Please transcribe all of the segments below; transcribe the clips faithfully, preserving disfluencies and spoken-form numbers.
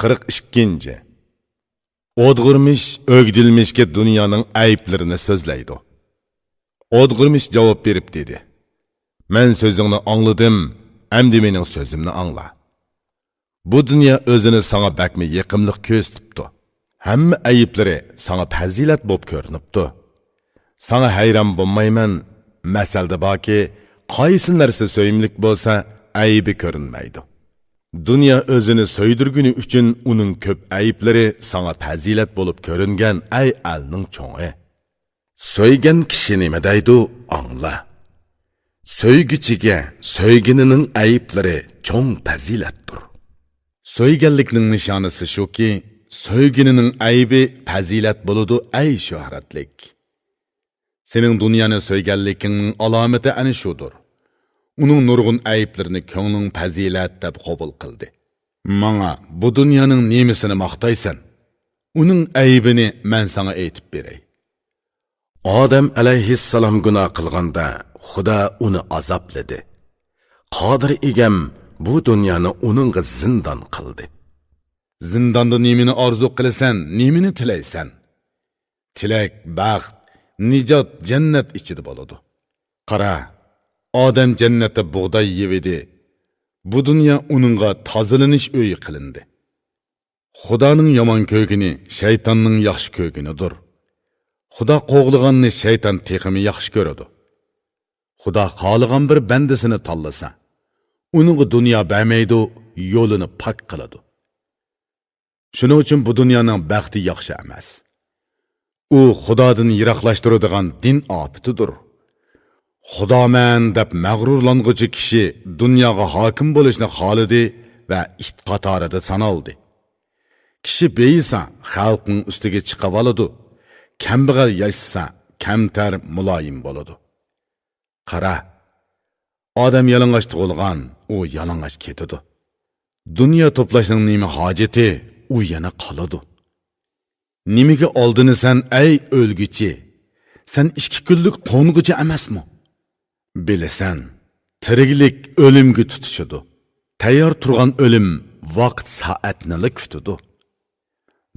قىرىق ئىككىنچى. ئودغۇرمىش ئۆگدۈلمىشكە دۇنيانىڭ ئەيىبلىرىنى سۆزلەيدۇ. ئودغۇرمىش جاۋاب بېرىپ دېدى: «مەن سۆزۈڭنى ئاڭلىدىم، ئەمدى مېنىڭ سۆزۈمنى ئاڭلا. بۇ دۇنيا ئۆزىنى ساڭا بەكمۇ يېقىملىق كۆرسىتىپتۇ. ھەممە ئەيىبلىرى ساڭا پەزىلەت بولۇپ كۆرۈنۈپتۇ. ساڭا ھەيران بولمايمەن. مەسەلدە باركى، قايسى نەرسە سۆيۈملۈك بولسا، ئەيىبى كۆرۈنمەيدۇ. دۇنيا ئۆزىنى سۆيدۈرگىنى ئۈچۈن ئۇنىڭ كۆپ ئەيىبلىرى ساڭا پەزىلەت بولۇپ كۆرۈنگەن، ئەي ئەلنىڭ چوڭى. سۆيگەن كىشى نېمە دەيدۇ، ئاڭلا. سۆيگۈچىگە سۆيگىنىنىڭ ئەيىبلىرى چوڭ پەزىلەتتۇر.» سۆيگەنلىكنىڭ نىشانىسى شۇكى، سۆيگىنىنىڭ ئەيىبى پەزىلەت بولىدۇ، ئەي شۆھرەتلىك. سېنىڭ دۇنيانى سۆيگەنلىكىڭنىڭ ئالامىتى ئەنە شۇدۇر. ئۇنىڭ نۇرغۇن ئەيىبلىرىنى كۆڭلۈڭ پەزىلەت دەپ قوبۇل قىلدى. ماڭا بۇ دۇنيانىڭ نېمىسىنى ماختايسەن؟ ئۇنىڭ ئەيىبىنى مەن ساڭا ئېيتىپ بېرەي. ئادەم ئەلەيھىسسالام گۇناھ قىلغاندا، خۇدا ئۇنى ئازابلىدى. قادىر ئىگەم بۇ دۇنيانى ئۇنىڭغا زىندان قىلدى. زىنداندا نېمىنى ئارزۇ قىلىسەن، نېمىنى تىلەيسەن؟ تىلەك، بەخت، نىجات جەننەت ئىچىدە بولىدۇ. قارا، ئادەم جەننەتتە بۇغداي يېۋىدى. بۇ دۇنيا ئۇنىڭغا تازىلىنىش ئۆيى قىلىندى. خۇدانىڭ يامان كۆرگىنى شەيتاننىڭ ياخشى كۆرگىنىدۇر. خۇدا قوغلىغاننى شەيتان تېخىمۇ ياخشى كۆرىدۇ. خۇدا خالىغان بىر بەندىسىنى تاللىسا، ئۇنىڭغا دۇنيا بەرمەيدۇ، يولىنى پاك قىلىدۇ. شۇنىڭ ئۈچۈن بۇ دۇنيانىڭ بەختى ياخشى ئەمەس. ئۇ خۇدادىن يىراقلاشتۇرىدىغان دىن ئاپىتىدۇر. خۇدامەن دەپ مەغرۇرلانغۇچى كىشى دۇنياغا ھاكىم بولۇشنى خالىدى ۋە ئىت قاتارىدا سانالدى. كىشى بېيىسا، خەلقنىڭ ئۈستىگە چىقىۋالىدۇ. كەمبەغەل ياشىسا، كەمتەر مۇلايىم بولىدۇ. قارا، ئادەم يالىڭاچ تۇغۇلغان، ئۇ يالىڭاچ كېتىدۇ. دۇنيا توپلاشنىڭ نېمە ھاجىتى، ئۇ يەنە قالىدۇ. نېمىگە ئالدىنىسەن، ئەي ئۆلگۈچى؟ سەن ئىككى كۈنلۈك قونغۇچى ئەمەسمۇ؟ بىلىسەن، تىرىكلىك ئۆلۈمگە تۇتىشىدۇ. تەييار تۇرغان ئۆلۈم ۋاقىت سائەتنىلا كۈتىدۇ.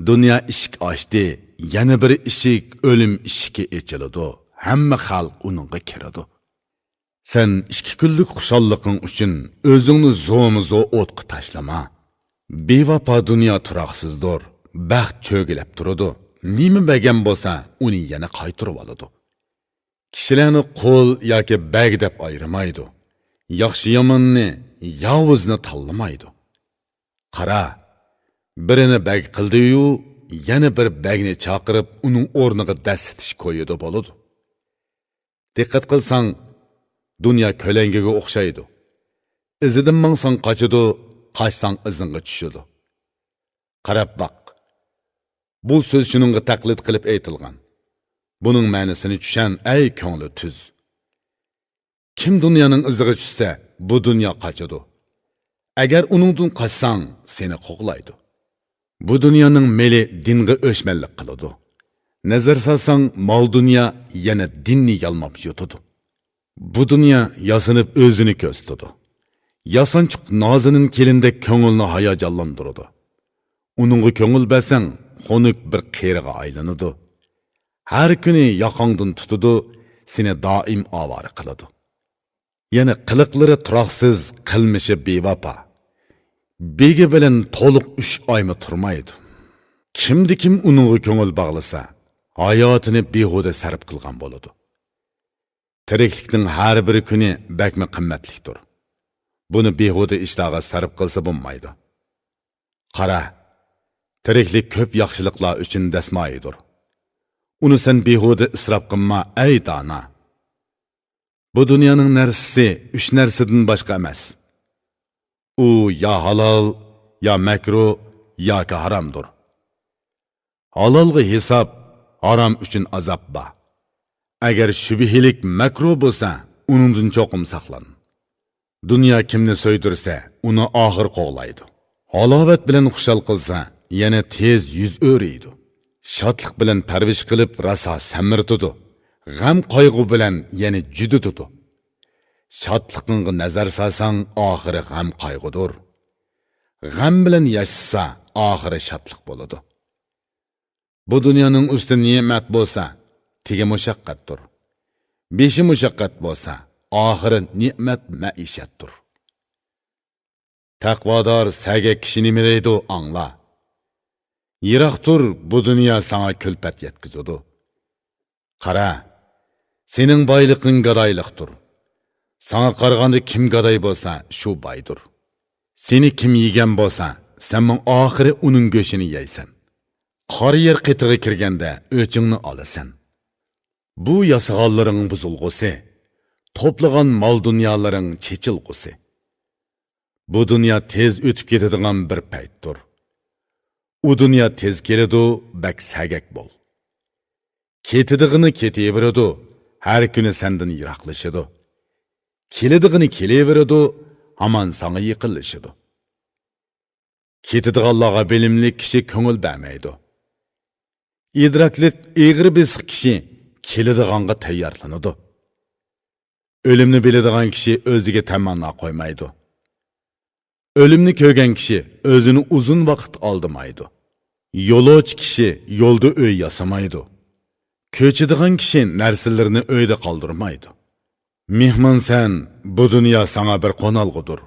دۇنيا ئىشىك ئاچتى، يەنە بىر ئىشىك، ئۆلۈم ئىشىكى ئېچىلىدۇ. ھەممە خەلق ئۇنىڭغا كىرىدۇ. سەن ئىككى كۈنلۈك خۇشاللىقىڭ ئۈچۈن ئۆزۈڭنى زورمۇزور ئوتقا تاشلىما. بىۋاپا دۇنيا تۇراقسىزدۇر، بەخت چۆگىلەپ تۇرىدۇ. نېمە بەرگەن بولسا، ئۇنى يەنە قايتۇرۇۋالىدۇ. كىشىلەرنى قۇل ياكى بەگ دەپ ئايرىمايدۇ. ياخشى-ياماننى، ياۋۇزنى تاللىمايدۇ. قارا، بىرىنى بەگ قىلدى-يۇ، يەنە بىر بەگنى چاقىرىپ، ئۇنىڭ ئورنىغا دەسسىتىش كويىدا بولىدۇ. دىققەت قىلساڭ، دۇنيا كۆلەڭگىگە ئوخشايدۇ. ئىزىدىن ماڭساڭ قاچىدۇ، قاچساڭ ئىزىڭغا چۈشىدۇ. قاراپ باق. بۇ سۆز شۇنىڭغا تەقلىد قىلىپ ئېيتىلغان. بۇنىڭ مەنىسىنى چۈشەن، ئەي كۆڭلى تۈز. كىم دۇنيانىڭ ئىزىغا چۈشسە، بۇ دۇنيا قاچىدۇ. ئەگەر ئۇنىڭدىن قاچساڭ، سېنى قوغلايدۇ. بۇ دۇنيانىڭ مېلى دىنغا ئۆچمەنلىك قىلىدۇ. نەزەر سالساڭ، مال-دۇنيا يەنە دىننى يالماپ يۇتىدۇ. بۇ دۇنيا ياسىنىپ ئۆزىنى كۆرسىتىدۇ. ياسانچۇق نازىنىن كېلىندەك كۆڭۈلنى ھاياجانلاندۇرىدۇ. ئۇنىڭغا كۆڭۈل بەرسەڭ، خۇنۈك بىر قېرىغا ئايلىنىدۇ. ھەر كۈنى ياقاڭدىن تۇتىدۇ، سېنى دائىم ئاۋارە قىلىدۇ. يەنە قىلىقلىرى تۇراقسىز، قىلمىشى بىۋاپا. بېگى بىلەن تولۇق ئۈچ ئايمۇ تۇرمايدۇ. كىمدە كىم ئۇنىڭغا كۆڭۈل باغلىسا، ھاياتىنى بىھۇدە سەرپ قىلغان بولىدۇ. تىرىكلىكنىڭ ھەر بىر كۈنى بەكمۇ قىممەتلىكتۇر. بۇنى بىھۇدە ئىشلارغا سەرپ قىلسا بولمايدۇ. قارا، تىرىكلىك كۆپ ياخشىلىقلار ئۈچۈن دەسمايىدۇر. ئۇنى سەن بىھۇدە ئىسراپ قىلما، ئەي دانا. بۇ دۇنيانىڭ نەرسىسى ئۈچ نەرسىدىن باشقا ئەمەس. ئۇ يا ھالال، يا مەكرۇھ، ياكى ھارامدۇر. ھالالغا ھېساب، ھارام ئۈچۈن ئازاب بار. ئەگەر شۈبھىلىك مەكرۇھ بولسا، ئۇنىڭدىن چوقۇم ساقلان. دۇنيا كىمنى سۆيدۈرسە، ئۇنى ئاخىر قوغلايدۇ. ھالاۋەت بىلەن خۇشال قىلسا، يەنە تېز يۈز ئۆرۈيدۇ. شادلىق بىلەن پەرۋىش قىلىپ، راسا سەمرىتىدۇ. غەم-قايغۇ بىلەن يەنە جۈدىتىدۇ. شادلىقىڭغا نەزەر سالساڭ، ئاخىرى غەم-قايغۇدۇر. غەم بىلەن ياشىسا، ئاخىرى شادلىق بولىدۇ. بۇ دۇنيانىڭ ئۈستى نېمەت بولسا، تېگى مۇشەققەتتۇر. بېشى مۇشەققەت بولسا، ئاخىرى نېمەت مەئىشەتتۇر. تەقۋادار سەگەك كىشى نېمە دەيدۇ، ئاڭلا. يىراق تۇر، بۇ دۇنيا ساڭا كۈلپەت يەتكۈزىدۇ. قارا، سېنىڭ بايلىقىڭ گادايلىقتۇر. ساڭا قارىغاندا كىم گاداي بولسا، شۇ بايدۇر. سېنى كىم يېگەن بولسا، سەنمۇ ئاخىرى ئۇنىڭ گۆشىنى يەيسەن. قارا يەر قېتىغا كىرگەندە ئۆچۈڭنى ئالىسەن. بۇ ياسىغانلىرىڭ بۇزۇلغۇسى، توپلىغان مال-دۇنيالىرىڭ چېچىلغۇسى. بۇ دۇنيا تېز ئۆتۈپ كېتىدىغان بىر پەيتتۇر. ئۇ دۇنيا تېز كېلىدۇ، بەك سەگەك بول. كېتىدىغىنى كېتىۋېرىدۇ، ھەر كۈنى سەندىن يىراقلىشىدۇ. كېلىدىغىنى كېلىۋېرىدۇ، ھامان ساڭا يېقىنلىشىدۇ. كېتىدىغانلارغا بىلىملىك كىشى كۆڭۈل بەرمەيدۇ. ئىدراكلىق، ئېغىر بېسىق كىشى كېلىدىغانغا تەييارلىنىدۇ. ئۆلۈمنى بىلىدىغان كىشى ئۆزىگە تەمەننا قويمايدۇ. ئۆلۈمنى كۆرگەن كىشى ئۆزىنى ئۇزۇن ۋاقىت ئالدىمايدۇ. يولۇچى كىشى يولدا ئۆي ياسىمايدۇ. كۆچىدىغان كىشى نەرسىلىرىنى ئۆيدە قالدۇرمايدۇ. مېھمانسەن، بۇ دۇنيا ساڭا بىر قونالغۇدۇر.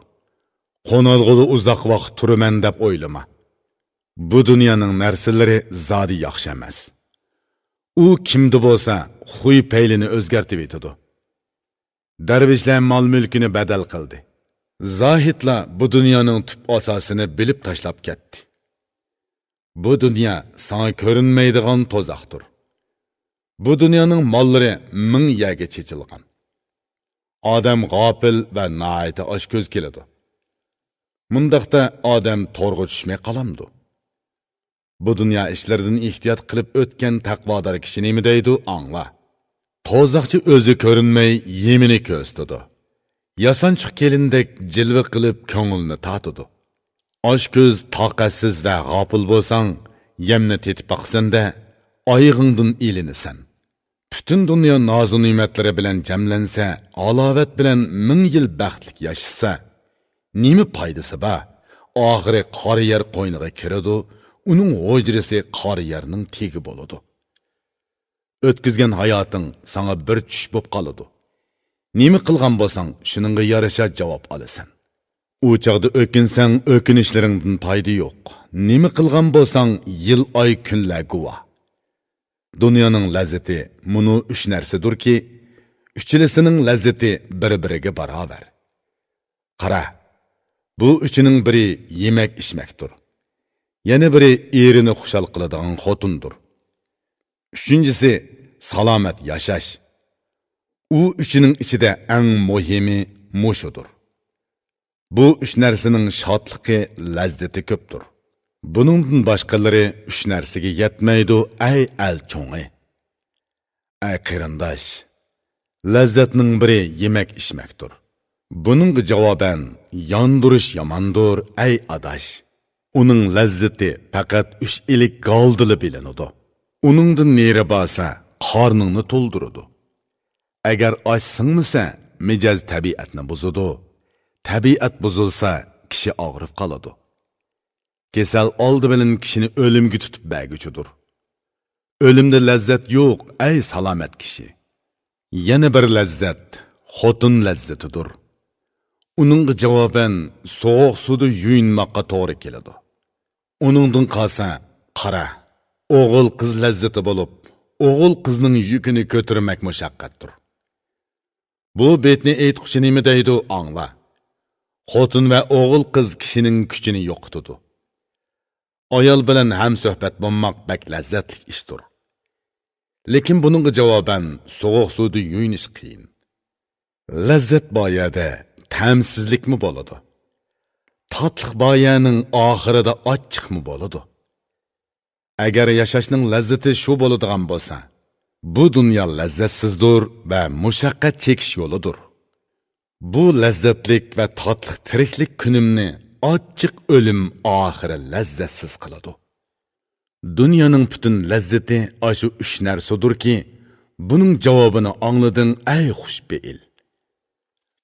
قونالغۇدا ئۇزاق ۋاقىت تۇرىمەن دەپ ئويلىما. بۇ دۇنيانىڭ نەرسىلىرى زادى ياخشى ئەمەس. ئۇ كىمدە بولسا خۇي-پەيلىنى ئۆزگەرتىۋېتىدۇ. دەرۋىشلەر مال-مۈلكىنى بەدەل قىلدى. زاھىدلار بۇ دۇنيانىڭ تۈپ ئاساسىنى بىلىپ تاشلاپ كەتتى. بۇ دۇنيا ساڭا كۆرۈنمەيدىغان توزاختۇر. بۇ دۇنيانىڭ ماللىرى مىڭ يەرگە چېچىلغان. ئادەم غاپىل ۋە ناھايىتى ئاچكۆز كېلىدۇ. مۇنداقتا ئادەم تورغا چۈشمەي قالامدۇ؟ بۇ دۇنيا ئىشلىرىدىن ئېھتىيات قىلىپ ئۆتكەن تەقۋادار كىشى نېمە دەيدۇ، ئاڭلا. توزاقچى ئۆزى كۆرۈنمەي يېمىنى كۆرسىتىدۇ. ياسانچۇق كېلىندەك جىلۋە قىلىپ كۆڭۈلنى تارتىدۇ. ئاچكۆز، تاقەتسىز ۋە غاپىل بولساڭ، يەمنى تېتىپ باقىسەن-دە، ئايىغىڭدىن ئىلىنىسەن. پۈتۈن دۇنيا نازۇ-نېمەتلىرى بىلەن جەملەنسە، ھالاۋەت بىلەن مىڭ يىل بەختلىك ياشىسا، نېمە پايدىسى بار؟ ئاخىرى قارا يەر قوينىغا كىرىدۇ، ئۇنىڭ ھۇجرىسى قارا يەرنىڭ تېگى بولىدۇ. ئۆتكۈزگەن ھاياتىڭ ساڭا بىر چۈش بوپ قالىدۇ. نېمە قىلغان بولساڭ، شۇنىڭغا يارىشا جاۋاب ئالىسەن. ئۇ چاغدا ئۆكۈنسەڭ، ئۆكۈنۈشلىرىڭدىن پايدا يوق. نېمە قىلغان بولساڭ، يىل، ئاي، كۈنلەر گۇۋاھ. دۇنيانىڭ لەززىتى مۇنۇ ئۈچ نەرسىدۇركى، ئۈچىلىسىنىڭ لەززىتى بىر-بىرىگە باراۋەر. قارا، بۇ ئۈچىنىڭ بىرى يېمەك-ئىچمەكتۇر. يەنە بىرى ئېرىنى خۇشال قىلىدىغان خوتۇندۇر. ئۈچىنچىسى، سالامەت ياشاش. ئۇ ئۈچىنىڭ ئىچىدە ئەڭ مۇھىمى مۇشۇدۇر. بۇ ئۈچ نەرسىنىڭ شادلىقى، لەززىتى كۆپتۇر. بۇنىڭدىن باشقىلىرى ئۈچ نەرسىگە يەتمەيدۇ، ئەي ئەل چوڭى! ئەي قېرىنداش! لەززەتنىڭ بىرى يېمەك-ئىچمەكتۇر. بۇنىڭغا جاۋابەن، ياندۇرۇش ياماندۇر، ئەي ئاداش! ئۇنىڭ لەززىتى پەقەت ئۈچ ئىلىك گالدىلا بىلىنىدۇ. ئۇنىڭدىن نېرى بارسا، قارنىڭنى تولدۇرىدۇ. ئەگەر ئاش سىڭمىسە، مىجەز تەبىئەتنى بۇزىدۇ. تەبىئەت بۇزۇلسا، كىشى ئاغرىپ قالىدۇ. كېسەل ئالدى بىلەن كىشىنى ئۆلۈمگە تۇتۇپ بەرگۈچىدۇر. ئۆلۈمدە لەززەت يوق، ئەي سالامەت كىشى! يەنە بىر لەززەت، خوتۇن لەززىتىدۇر. ئۇنىڭغا جاۋابەن، سوغۇق سۇدا يۇيۇنماققا توغرا كېلىدۇ. ئۇنىڭدىن قالسا، قارا، ئوغۇل-قىز لەززىتى بولۇپ، ئوغۇل-قىزنىڭ يۈكىنى كۆتۈرمەك مۇشەققەتتۇر. بۇ بېتنى ئېيتقۇچى نېمە دەيدۇ، ئاڭلا. خوتۇن ۋە ئوغۇل-قىز كىشىنىڭ كۈچىنى يوقىتىدۇ. ئايال بىلەن ھەمسۆھبەت بولماق بەك لەززەتلىك ئىشتۇر. لېكىن بۇنىڭغا جاۋابەن، سوغۇق سۇدا يۇيۇنۇش قىيىن. لەززەت بار يەردە تەمسىزلىكمۇ بولىدۇ. تاتلىق بار يەرنىڭ ئاخىرىدا ئاچچىقمۇ بولىدۇ. ئەگەر ياشاشنىڭ لەززىتى شۇ بولىدىغان بولسا، بۇ دۇنيا لەززەتسىزدۇر ۋە مۇشەققەت چېكىش يولىدۇر. بۇ لەززەتلىك ۋە تاتلىق تىرىكلىك كۈنۈمنى ئاچچىق ئۆلۈم ئاخىرى لەززەتسىز قىلىدۇ. دۇنيانىڭ پۈتۈن لەززىتى ئاشۇ ئۈچ نەرسىدۇركى، بۇنىڭ جاۋابىنى ئاڭلىدىڭ، ئەي خۇشپېئىل!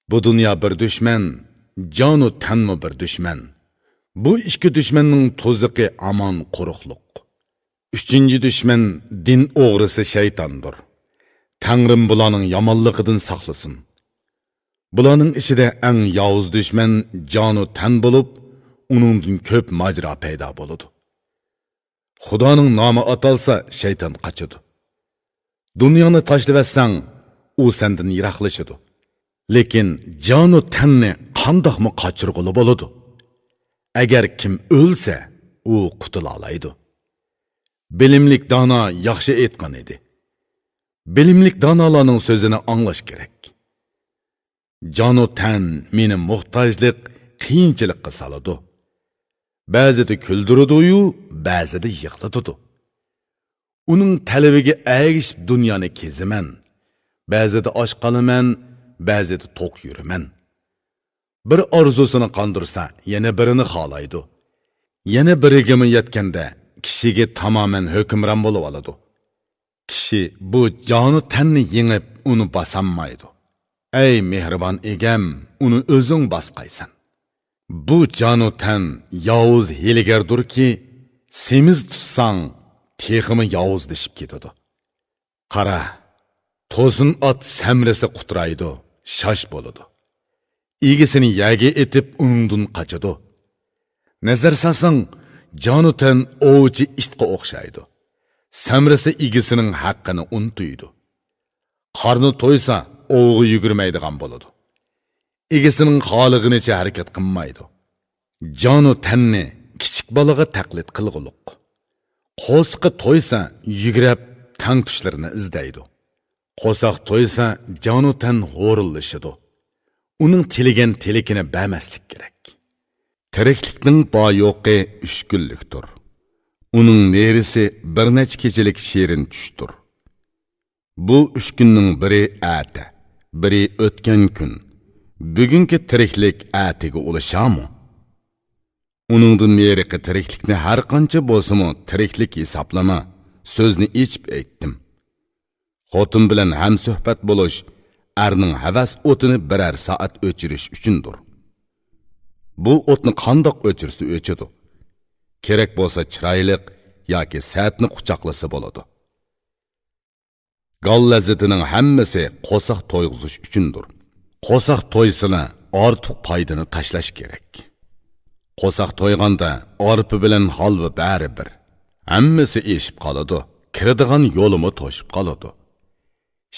بۇ دۇنيا بىر دۈشمەن، جانۇ تەنمۇ بىر دۈشمەن. بۇ ئىككى دۈشمەننىڭ تۇزىقى ھامان قۇرۇقلۇق. ئۈچىنچى دۈشمەن دىن ئوغرىسى شەيتاندۇر. تەڭرىم بۇلارنىڭ يامانلىقىدىن ساقلىسۇن. بۇلارنىڭ ئىچىدە ئەڭ ياۋۇز دۈشمەن جانۇ تەن بولۇپ، ئۇنىڭدىن كۆپ ماجىرا پەيدا بولىدۇ. خۇدانىڭ نامى ئاتالسا، شەيتان قاچىدۇ. دۇنيانى تاشلىۋەتسەڭ، ئۇ سەندىن يىراقلىشىدۇ. لېكىن جانۇ تەننى قانداقمۇ قاچۇرغىلى بولىدۇ؟ ئەگەر كىم ئۆلسە، ئۇ قۇتۇلالايدۇ. بىلىملىك دانا ياخشى ئېيتقان ئىدى. بىلىملىك دانالارنىڭ سۆزىنى ئاڭلاش كېرەك. جانۇ تەن مېنى موھتاجلىق، قىيىنچىلىققا سالىدۇ. بەزىدە كۈلدۈرىدۇ-يۇ، بەزىدە يىغلىتىدۇ. ئۇنىڭ تەلىپىگە ئەگىشىپ دۇنيانى كېزىمەن. بەزىدە ئاچ قالىمەن، بەزىدە توق يۈرىمەن. بىر ئارزۇسىنى قاندۇرسا، يەنە بىرىنى خالايدۇ. يەنە بىرىگىمۇ يەتكەندە، كىشىگە تامامەن ھۆكۈمران بولۇۋالىدۇ. كىشى بۇ جانۇ تەننى يېڭىپ، ئۇنى باسالمايدۇ. ئەي مېھرىبان ئىگەم، ئۇنى ئۆزۈڭ باسقايسەن. بۇ جانۇ تەن ياۋۇز ھىيلىگەردۇركى، سېمىز تۇتساڭ، تېخىمۇ ياۋۇزلىشىپ كېتىدۇ. قارا، توسۇن ئات سەمرىسە قۇترايدۇ، شاش بولىدۇ. ئىگىسىنى يەرگە ئېتىپ، ئۇنىڭدىن قاچىدۇ. نەزەر سالساڭ، جانۇ تەن ئوۋچى ئىتقا ئوخشايدۇ. سەمرىسە ئىگىسىنىڭ ھەققىنى ئۇنتۇيدۇ. قارنى تويسا، ئوۋغا يۈگۈرمەيدىغان بولىدۇ. ئىگىسىنىڭ خالىغىنىچە ھەرىكەت قىلمايدۇ. جانۇ تەننى كىچىك بالىغا تەقلىد قىلغۇلۇق. قورسىقى تويسا، يۈگۈرۈپ تەڭتۇشلىرىنى ئىزدەيدۇ. قورساق تويسا، جانۇ تەن ھورۇنلىشىدۇ. ئۇنىڭ تىلىگەن تىلىكىنى بەرمەسلىك كېرەك. تىرىكلىكنىڭ بار-يوقى ئۈچ كۈنلۈكتۇر. ئۇنىڭ نېرىسى بىر نەچچە كېچىلىك شېرىن چۈشتۇر. بۇ ئۈچ كۈننىڭ بىرى ئەتە، بىرى ئۆتكەن كۈن. بۈگۈنكى تىرىكلىك ئەتىگە ئۇلىشارمۇ؟ ئۇنىڭدىن نېرىقى تىرىكلىكنى ھەر قانچە بولسىمۇ تىرىكلىك ھېسابلىما، سۆزنى ئېچىپ ئېيتتىم. خوتۇن بىلەن ھەمسۆھبەت بولۇش ئەرنىڭ ھەۋەس ئوتىنى بىرەر سائەت ئۆچۈرۈش ئۈچۈندۇر. بۇ ئوتنى قانداق ئۆچۈرسە ئۆچىدۇ. كېرەك بولسا چىرايلىق ياكى سەتنى قۇچاقلىسا بولىدۇ. گال لەززىتىنىڭ ھەممىسى قورساق تويغۇزۇش ئۈچۈندۇر. قورساق تويسىلا، ئارتۇق پايدىنى تاشلاش كېرەك. قورساق تويغاندا ئارپا بىلەن ھالۋا بەرىبىر. ھەممىسى ئېشىپ قالىدۇ، كىرىدىغان يولىمۇ توشۇپ قالىدۇ.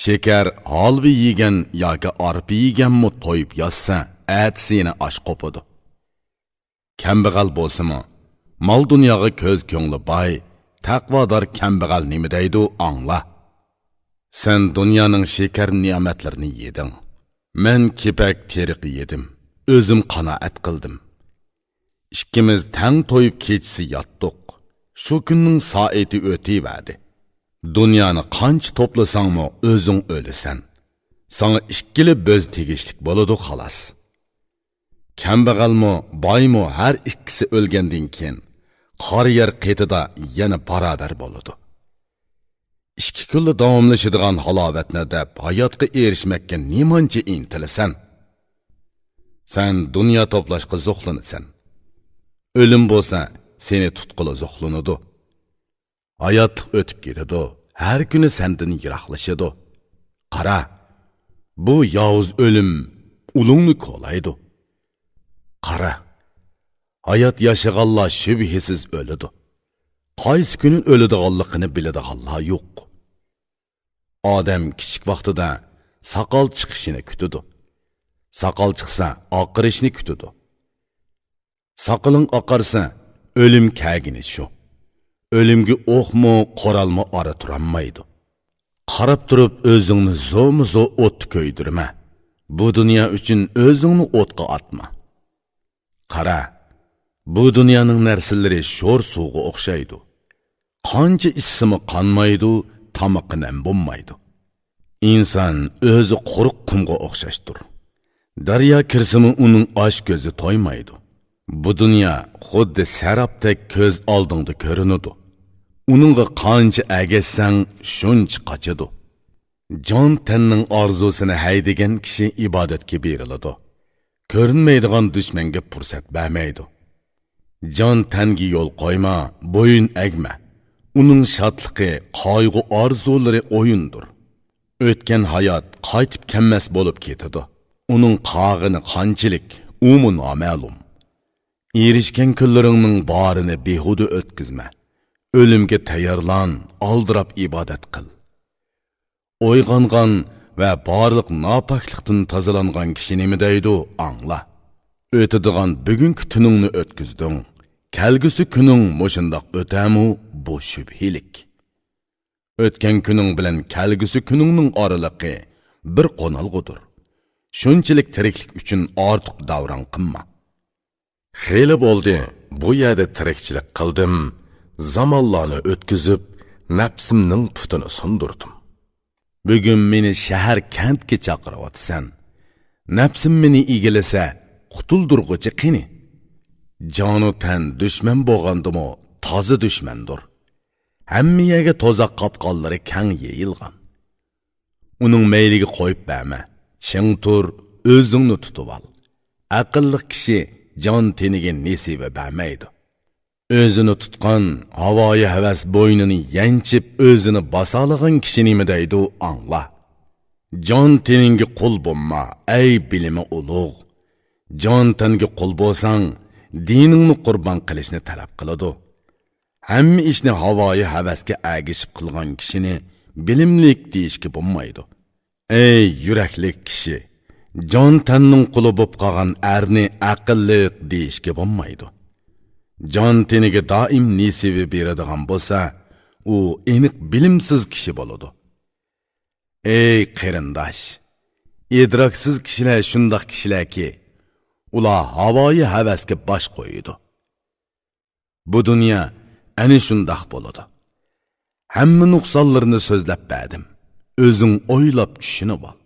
شېكەر، ھالۋا يېگەن ياكى ئارپا يېگەنمۇ تويۇپ ياتسا، ئەتىسى يەنە ئاچ قوپىدۇ. كەمبەغەل بولسىمۇ، مال-دۇنياغا كۆز-كۆڭلى باي، تەقۋادار كەمبەغەل نېمە دەيدۇ، ئاڭلا. سەن دۇنيانىڭ شېكەر نېمەتلىرىنى يېدىڭ. مەن كېپەك تېرىقى يېدىم، ئۆزۈم قانائەت قىلدىم. ئىككىمىز تەڭ تويۇپ كېچىسى ياتتۇق. شۇ كۈننىڭ سائىتى ئۆتۈۋەردى. دۇنيانى قانچە توپلىساڭمۇ ئۆزۈڭ ئۆلىسەن. ساڭا ئىككىلا بۆز تېگىشلىك بولىدۇ، خالاس. كەمبەغەلمۇ، بايمۇ ھەر ئىككىسى ئۆلگەندىن كېيىن، قارا يەر قېتىدا يەنە باراۋەر بولىدۇ. ئىككى كۈنلا داۋاملىشىدىغان ھالاۋەتنى دەپ، ھاياتقا ئېرىشمەككە نېمانچە ئىنتىلىسەن؟ سەن دۇنيا توپلاشقا زوقلىنىسەن. ئۆلۈم بولسا سېنى تۇتقىلى زوقلىنىدۇ. ھاياتلىق ئۆتۈپ كېتىدۇ، ھەر كۈنى سەندىن يىراقلىشىدۇ. قارا، بۇ ياۋۇز ئۆلۈم ئۇلۇڭنى كولايدۇ. قارا، ھايات ياشىغانلار شۈبھىسىز ئۆلىدۇ. قايسى كۈنى ئۆلىدىغانلىقىنى بىلىدىغانلار يوق. ئادەم كىچىك ۋاقتىدا ساقال چىقىشىنى كۈتىدۇ. ساقال چىقسا، ئاقىرىشنى كۈتىدۇ. ساقىلىڭ ئاقارسا، ئۆلۈم كەلگىنى شۇ. ئۆلۈمگە ئوقمۇ، قورالمۇ ئارا تۇرالمايدۇ. قاراپ تۇرۇپ ئۆزۈڭنى زورمۇ زور ئوتتا كۆيدۈرمە. بۇ دۇنيا ئۈچۈن ئۆزۈڭنى ئوتقا ئاتما. قارا، بۇ دۇنيانىڭ نەرسىلىرى شور سۇغا ئوخشايدۇ. قانچە ئىچسىمۇ قانمايدۇ، تامىقى نەم بولمايدۇ. ئىنسان ئۆزى قۇرۇق قۇمغا ئوخشاشتۇر. دەريا كىرسىمۇ ئۇنىڭ ئاش كۆزى تويمايدۇ. بۇ دۇنيا خۇددى سەراپتەك كۆز ئالدىڭدا كۆرۈنىدۇ. ئۇنىڭغا قانچە ئەگەشسەڭ، شۇنچە قاچىدۇ. جان تەننىڭ ئارزۇسىنى ھەيدىگەن كىشى ئىبادەتكە بېرىلىدۇ. كۆرۈنمەيدىغان دۈشمەنگە پۇرسەت بەرمەيدۇ. جان تەنگە يول قويما، بويۇن ئەگمە. ئۇنىڭ شادلىقى، قايغۇ-ئارزۇلىرى ئويۇندۇر. ئۆتكەن ھايات قايتىپ كەلمەس بولۇپ كېتىدۇ. ئۇنىڭ قالغىنى قانچىلىك، ئۇمۇ نامەلۇم. ئېرىشكەن كۈنلىرىڭنىڭ بارىنى بىھۇدە ئۆتكۈزمە. ئۆلۈمگە تەييارلان، ئالدىراپ ئىبادەت قىل. ئويغانغان ۋە بارلىق ناپاكلىقتىن تازىلانغان كىشى نېمە دەيدۇ، ئاڭلا. ئۆتىدىغان بۈگۈنكى تۈنۈڭنى ئۆتكۈزدۈڭ. كەلگۈسى كۈنۈڭ مۇشۇنداق ئۆتەرمۇ، بۇ شۈبھىلىك. ئۆتكەن كۈنۈڭ بىلەن كەلگۈسى كۈنۈڭنىڭ ئارىلىقى بىر قونالغۇدۇر. شۇنچىلىك تىرىكلىك ئۈچۈن ئارتۇق داۋراڭ قىلما. خېلى بولدى، بۇ يەردە تىرىكچىلىك قىلدىم، زامانلارنى ئۆتكۈزۈپ، نەپسىمنىڭ پۇتىنى سۇندۇردۇم. بۈگۈن مېنى شەھەر كەنتكە چاقىرىۋاتىسەن. نەپسىم مېنى ئىگىلىسە، قۇتۇلدۇرغۇچى قېنى؟ جانۇ تەن دۈشمەن بولغاندىمۇ تازا دۈشمەندۇر. ھەممە يەرگە توزاق قاپقانلىرى كەڭ يېيىلغان. ئۇنىڭ مەيلىگە قويۇپ بەرمە. چىڭ تۇر، ئۆزۈڭنى تۇتۇۋال. ئەقىللىق كىشى جان تېنىگە نېسىۋە بەرمەيدۇ. ئۆزىنى تۇتقان، ھاۋايى ھەۋەس بوينىنى يەنچىپ، ئۆزىنى باسالىغان كىشى نېمە دەيدۇ، ئاڭلا. جان تېنىڭگە قۇل بولما، ئەي بىلىمى ئۇلۇغ. جان تەنگە قۇل بولساڭ، دىنىڭنى قۇربان قىلىشنى تەلەپ قىلىدۇ. ھەممە ئىشنى ھاۋايى ھەۋەسكە ئەگىشىپ قىلغان كىشىنى بىلىملىك دېيىشكە بولمايدۇ. ئەي يۈرەكلىك كىشى، جان تەننىڭ قۇلى بولۇپ قالغان ئەرنى ئەقىللىق دېيىشكە بولمايدۇ. جان تېنىگە دائىم نېسىۋە بېرىدىغان بولسا، ئۇ ئېنىق بىلىمسىز كىشى بولىدۇ. ئەي قېرىنداش، ئىدراكسىز كىشىلەر شۇنداق كىشىلەركى، ئۇلار ھاۋايى ھەۋەسكە باش قويىدۇ. بۇ دۇنيا ئەنە شۇنداق بولىدۇ. ھەممە نۇقسانلىرىنى سۆزلەپ بەردىم. ئۆزۈڭ ئويلاپ چۈشىنىۋال.